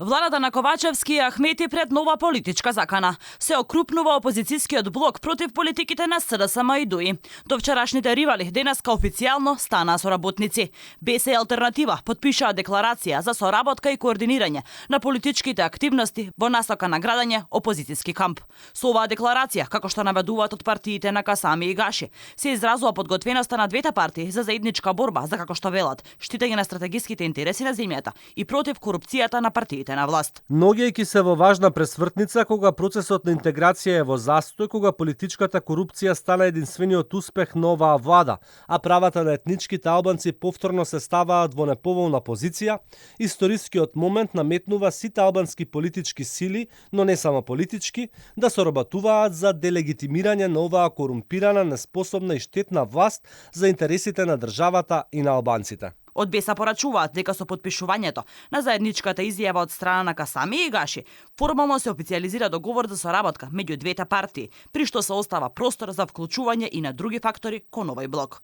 Владата на Ковачевски и Ахмети пред нова политичка закана. Се окрупнува опозицијскиот блок против политиките на СДСМ и ДУИ. До вчерашните ривали денеска официјално станаа соработници. БС Алтернатива подпишаа декларација за соработка и координирање на политичките активности во насока на градење опозицијски камп. Со оваа декларација, како што наведуваат од партиите на Касами и Гаши, се изразува подготвеноста на двете партии за заедничка борба за, како што велат, штитење на стратегиските интереси на земјата и против корупцијата на партиите на власт. Наоѓајќи се во важна пресвртница кога процесот на интеграција е во застој, кога политичката корупција стана единствениот успех на оваа влада, а правата на етничките албанци повторно се ставаат во неповолна позиција, историскиот момент наметнува сите албански политички сили, но не само политички, да соработуваат за делегитимирање на оваа корумпирана, неспособна и штетна власт за интересите на државата и на албанците. Од БЕСА порачуваат дека со подпишувањето на заедничката изјава од страна на Касами и Гаши формално се официјализира договор за соработка меѓу двете партии, при што се остава простор за вклучување и на други фактори кон овој блок.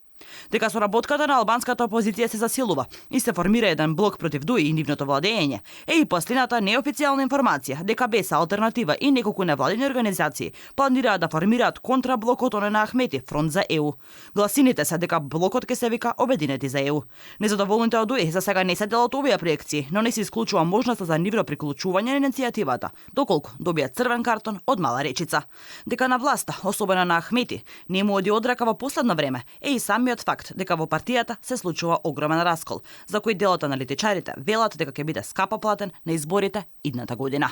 Дека соработката на албанската опозиција се засилува и се формира еден блок против ДУИ и нивното владење, е и последната неофицијална информација дека БЕСА Алтернатива и неколку невладини организации планираат да формираат контраблокот на Ахмети, Фронт за ЕУ. Гласините се дека блокот ќе се вика Обединети за ЕУ. Незадоволните од ДУИ за сега не се дел од овие проекции, но не се исклучува можноста за нивно приклучување на иницијативата, доколку добијат црвен картон од мала речица. Дека на власта, особено на Ахмети, не му оди одрака во последно време, е и самиот факт дека во партијата се случува огромен раскол, за кој дел од аналитичарите велат дека ќе биде скапо платен на изборите идната година.